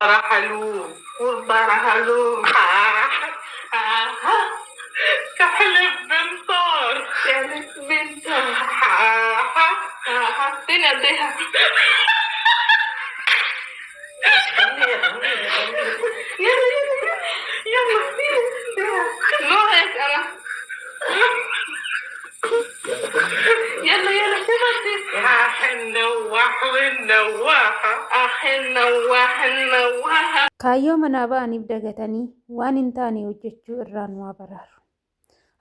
رحلوا ورحلوا تحلف بنطار تحلف بنطار فين قديها؟ يلا يلا يلا يلا نوعك انا يلا يلا شبتي النواح والنواحة أح النواح النواحة. Kaayyoo manaa ba'aniif dagatanii waan hin taane hojjechuu irraa nu haa baraaru.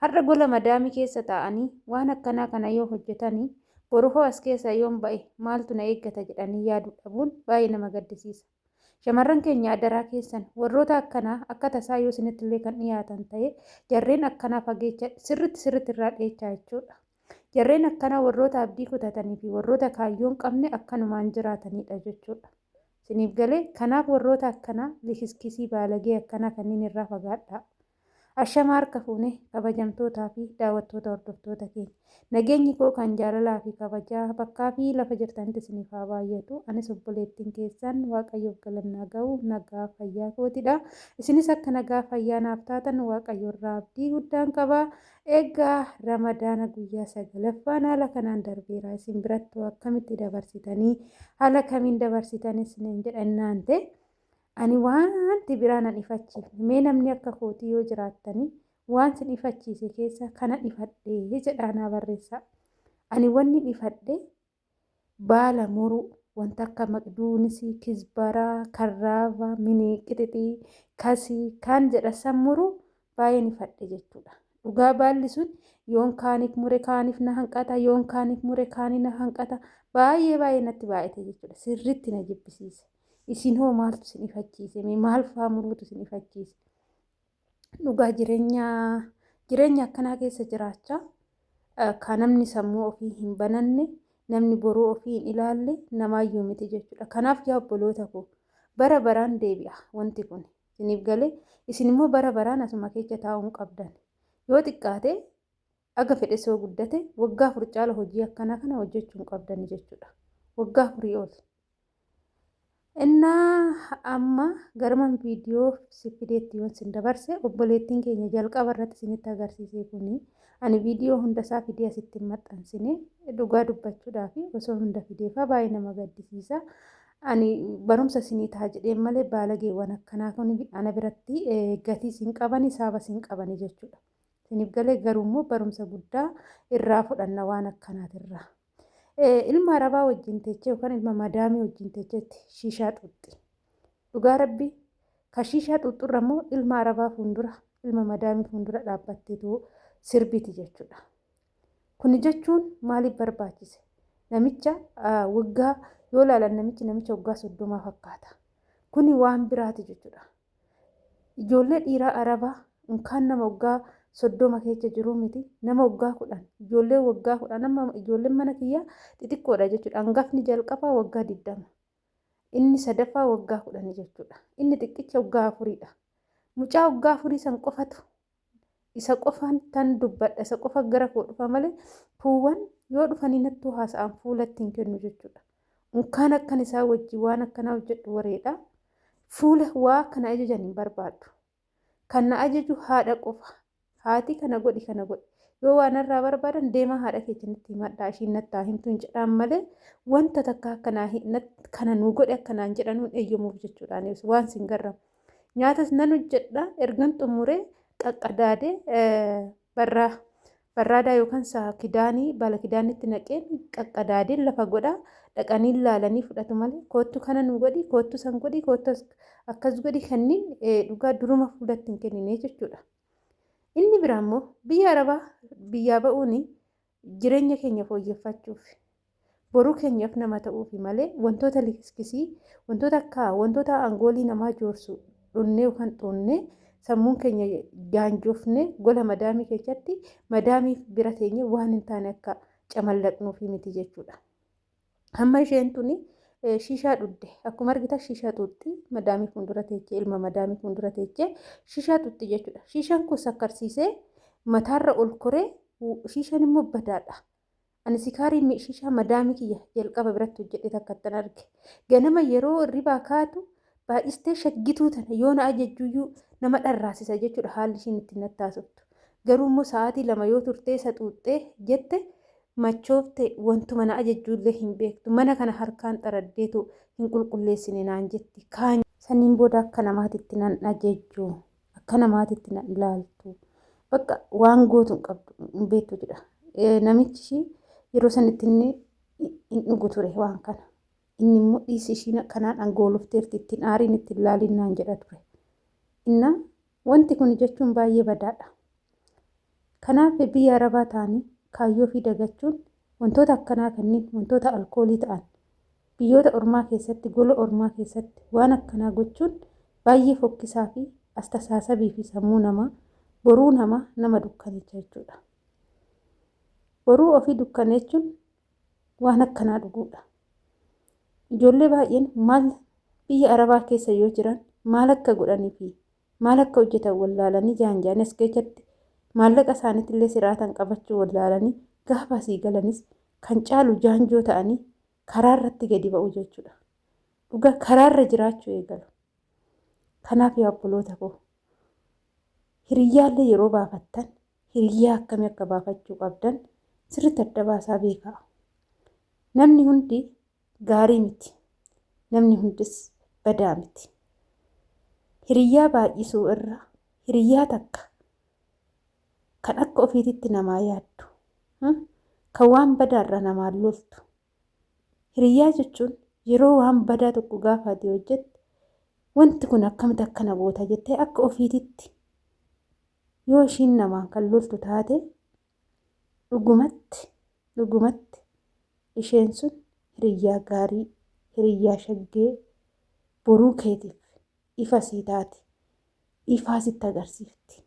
Har'a gola madaamii keessa taa'anii waan akkanaa kana yoo hojjetanii boru hoo as keessaa yoon ba'e maaltu na eeggata jedhanii yaaduu dhabuun baay'ee nama gaddisiisa. Shamarran keenya adaraa keessan warroota akkanaa akka tasaa yoo isinitti illee kan dhiyaatan ta'e jarreen akkanaa fageecha sirritti sirritti irraa dheechaa jechuudha. Jarreen akkanaa warroota abdii kutatanii fi warroota kaayyoo hin qabne akkanumaan jiraatanidha jechuudha. Isiniif galee kanaaf warroota akkanaa likiskisii baalagee akkanaa kanneen irraa fagaadhaa. Ashama harka fuune kabajamtootaa fi daawwattoota hordoftoota keenya. Nageenyi koo kan jaalalaa fi kabajaa bakkaa fi lafa jirtanitti isiniif haa baay'atu. Anis obboleettiin keessan Waaqayyoof galannaa ga'u nagaa fayyaa kootidha. Isinis akka nagaa fayyaa naaf taatan Waaqayyo irraa abdii guddaan qaba. Egaa Ramadaana guyyaa sagalaffaan haala kanaan darbeera. Isin birattuu akkamitti dabarsitanii haala kamiin dabarsitanii isiniin jedhannaan ta'e ani wanti biraa nan ifachiifne. Mee namni akka kootii yoo jiraattanii waan sin ifachiise keessa kana ifadhee jedhaa naa barreessaa. Ani wanni ifadhe baala muruu wanta akka maqduunisii, kizbaraa, karraava, minii, qixixii, kasii kaan jedha san muruu baay'een ifadhe jechuudha. Dhugaa baalli sun yoon kaaniif mure kaaniif na hanqata, yoon kaaniif mure kaanii na hanqata baay'ee baay'ee natti baay'ate jechuudha. Sirriitti na jibbisiise. Isin hoo maaltu isin ifachiise? Mee maal faa muruutu isin ifachiise? Dhugaa jireenya jireenya akkanaa keessa jiraachaa Ka namni sammuu ofii hin bananne, namni boruu ofii hin ilaalle namaayyuu miti jechuudha. Kanaaf yaa obboloota koo bara baraan deebi'a wanti kun. Isiniif galee isin immoo bara baraan asuma keessa taa'uu hin qabdan. Yoo xiqqaate aga fedhe soo guddate waggaa 4 caala hojii akkanaa kana hojjechuu hin qabdani jechuudha. Waggaa 4 ol. Innaa amma garuman viidiyoo si fideetti yoon sin dabarse obboleettiin keenya jalqaba irratti isinitti agarsiise kuni ani viidiyoo hunda isaa fidee asitti hin maxxansine dhugaa dubbachuudhaaf osoo hunda fideefaa baay'ee nama gaddisiisa. Ani barumsa isinii ta'a jedheen malee baalageewwan akkanaa kun ana biratti gatii sin qabani saaba sin qabani jechuudha. Isiniif galee garuu immoo barumsa guddaa irraa fudhanna waan akkanaatirraa. Ilma arabaa wajjin teechee yookaan ilma madaamii wajjin teecheetti shiishaa xuuxxi. Dhugaa rabbi ka shiishaa xuuxxurra immoo ilma arabaa fuuldura ilma madaamii fuuldura dhaabbatteetu sirbiti jechuudha. Kuni jechuun maaliif barbaachise? Namicha waggaa yoo ilaalan namichi namicha waggaa 30 fakkaata. Kuni waan biraati jechuudha. Ijoollee dhiiraa Arabaa unkaan nama waggaa 30 keessa jiruu miti nama waggaa 10 ijoollee waggaa 10 amma ijoolleen mana kiyyaa xixiqqoodha jechuudha. Hangafni jalqabaa waggaa 20 inni sadaffaa waggaa 10 jechuudha. Inni xiqqicha waggaa 4dha. Mucaa waggaa 4 san qofatu isa qofaan tan dubbadha isa qofa gara koo dhufa malee kuuwwan yoo dhufanii nattuu haasa'an fuulatti hin kennu jechuudha. Unkaan akkan isaa wajjin waan akkanaa hojjedhu wareedha. Fuula waa kana ajajan hin barbaaddu. Kan na ajaju haadha qofa. Haati kana godhi kana godhi. Yoo waa narraa barbaadan deemaa haadha keessanitti himadhaa ishiin nattaa himtu hin jedhaan malee wanta takka akkanaa kana nuu godhi akkanaan jedhanuun eeyyamuuf jechuudhaan waan sin garramu. Nyaatas nan hojjedha ergan xumuree qaqqadaadee barraa barraadaa yookaan saa kidaanii baala kidaanitti naqeen qaqqadaadeen lafa godha dhaqanii laalanii fudhatu malee koottu kana nu godhi koottu san godhi koottu akkas godhi kanniin dhugaa duruma fuulatti hin kennine jechuudha. Inni biraa immoo biyya arabaa biyyaa ba'uun jireenya keenya fooyyeffachuuf boruu keenyaaf nama ta'uufi malee wantoota likiskisii wantoota akka wantoota angoolii namaa joorsu dhunnee yookaan xuunnee sammuun keenya jaanjofne gola madaamii keessatti madaamii bira teenye waan hin taane akka camallaqnuufi miti jechuudha. Amma isheen tuni shishaa dhugde akkuma argitan shishaa xuuxxi madaamii fuuldura teechee ilma madaamii fuuldura teechee shishaa xuuxxi jechuudha. Shishaan kun sakkarsiisee mataarra ol koree shishaan immoo badaadha. Ani sikaarii shishaa madaamii kiyya jalqaba biratti hojjedhe takkattan arge. Ganama yeroo hirribaa kaatu Baay'istee shaggituu tana yoo na ajajjuyyuu nama dharraasisa jechuudha haalli ishiin ittiin natti haasoftu. Garuu immoo sa'aatii 2 yoo turtee isa xuuxxee jette machoofte wantuma na ajajjuullee hin beektu. Mana kana harkaan xaraddeetu hin qulqulleessine naan jetti. Kaan saniin booda akka namaatitti nan ajajju. Akka namaatitti nan ilaaltu. Bakka waan gootu hin qabdu hin beektu jedha. Namichi ishii yeroo sanitti inni hin dhugu ture waan kana. Inni immoo dhiisi ishiin kanaan angoolofteerti ittiin aariin ittiin laaliin naan jedha ture. Inna wanti kun jechuun baay'ee badaadha. Kanaaf biyya Arabaa ta'anii kaayyoo fi dagachuun wantoota akkanaa kanneen wantoota alkoolii ta'an biyyoota ormaa keessatti gola ormaa keessatti waan akkanaa gochuun baay'ee fokkisaa fi astasaasabii fi sammuu namaa boruu namaa nama dukkanecha jechuudha. Boruu ofii dukkaneechuun waan akkanaa dhuguudha. Ijoollee baay'een maal biyya Arabaa keessa yoo jiran maal akka godhanii fi maal akka hojjetan wallaalanii jaanjaanii as keessatti maallaqa isaaniitti illee siraatan qabachuu wallaalanii gaafa asii galanis kan caalu jaanjoo ta'anii karaa irratti gadi ba'u jechuudha. Dhugaa karaarra jiraachuu eegalu. Kanaaf yaa obboloota koo hiriyyaallee yeroo baafattan hiriyyaa akkamii akka baafachuu qabdan sirriitti adda baasaa beekaa. Namni hundi gaarii miti. Namni hundis badaa miti. Hiriyyaa baay'isuu irra hiriyyaa takka kan akka ofiititti namaa yaaddu, kan waan badaarra namaan loltu. Hiriyyaa jechuun yeroo waan badaa tokko gaafa ati hojjette wanti kun akkamitti akkana goota jettee akka ofiititti yoo ishiin namaan kan loltu taate dhugumatti dhugumatti isheen sun hiriyyaa gaarii, hiriyyaa shaggee boruu keetiif ifa sii taati, ifaa sitti agarsiifti.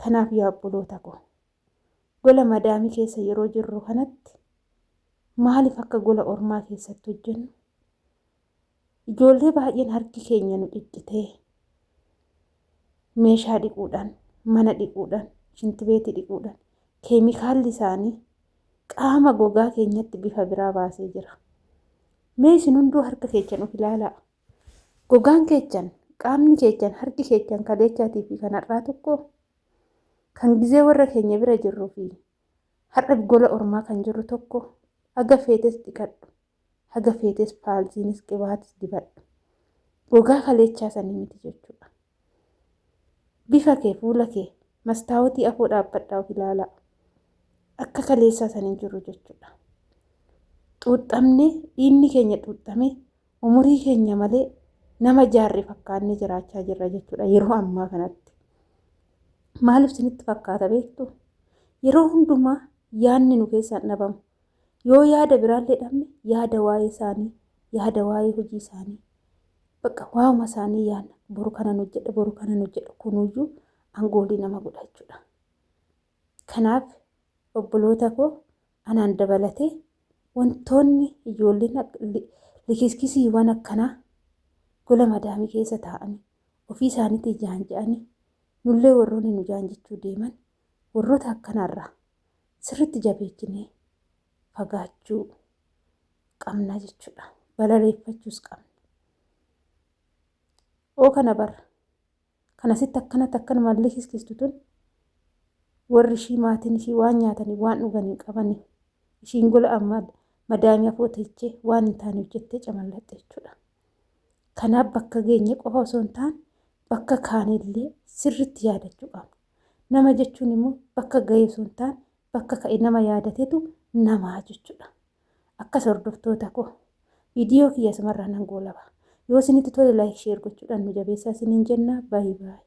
Kanaaf yaa obboloota koo gola madaamii keessa yeroo jirru kanatti maaliif akka gola ormaa keessatti hojjennu? Ijoollee baay'een harki keenya nu ciccitee meeshaa dhiquudhaan, mana dhiquudhaan, shintibeetii dhiquudhaan keemikaalli isaanii qaama gogaa keenyatti bifa biraa baasee jira. Mee isin hunduu harka keessan of ilaalaa. Gogaan keessan, qaamni keessan, harki keessan kaleechaatii fi kan har'aa tokko kan gizee warra keenya bira jirruu fi har'a gola ormaa kan jirru tokko haga feetes dhiqadhu, haga feetes faalziinis qibaatis dibadhu. Gogaa kaleechaa sanii miti jechuudha. Bifa kee fuula kee mastaawotii afoo dhaabbadhaa of ilaalaa. Akka kaleessaa sanii jiru jechuudha. Xuuxxamnee dhiigni keenya xuuxxamee umurii keenya malee nama jaarre fakkaannee jiraachaa jirra jechuudha yeroo ammaa kanatti. Maaliif isinitti fakkaata beektu? Yeroo hundumaa yaadni nu keessaan dhabamu. Yoo yaada biraallee dhabne yaada waa'ee isaanii, yaada waa'ee hojii isaanii, bakka waa'uma isaanii yaadna. Boru kanan hojjedha, boru kanan hojjedha. Kunuyyuu angoolii nama godha jechuudha. Kanaaf obboloota koo anaan dabalatee wantoonni ijoolleen likiskisiiwwan akkanaa gola madaamii keessa taa'anii ofii isaaniitii jaanja'anii nullee warroonni nu jaanjechuu deeman warroota akkanaarraa sirriitti jabeechinee fagaachuu qabna jechuudha. Balaleeffachuus qabna. Oo kana bara kana sitti akkanatti akkanuma likiskistu tun warri ishii maatiin ishii waan nyaatanii waan dhugan hin qabanii ishiin gola amma madaamii afoo teechee waan hin taane hojjettee camallaxxe jechuudha. Kanaaf bakka geenye qofa osoo hin taane bakka kaanillee sirriitti yaadachuu qabna. Nama jechuun immoo bakka ga'e osoo hin taane bakka ka'e nama yaadatetu namaa jechuudha. Akkas hordoftoota koo viidiyoo kiyya asumarraa nan goolaba. Yoo isinitti tole like share gochuudhaan nu jabeessaa isiniin jenna. Baay'ee baay'ee.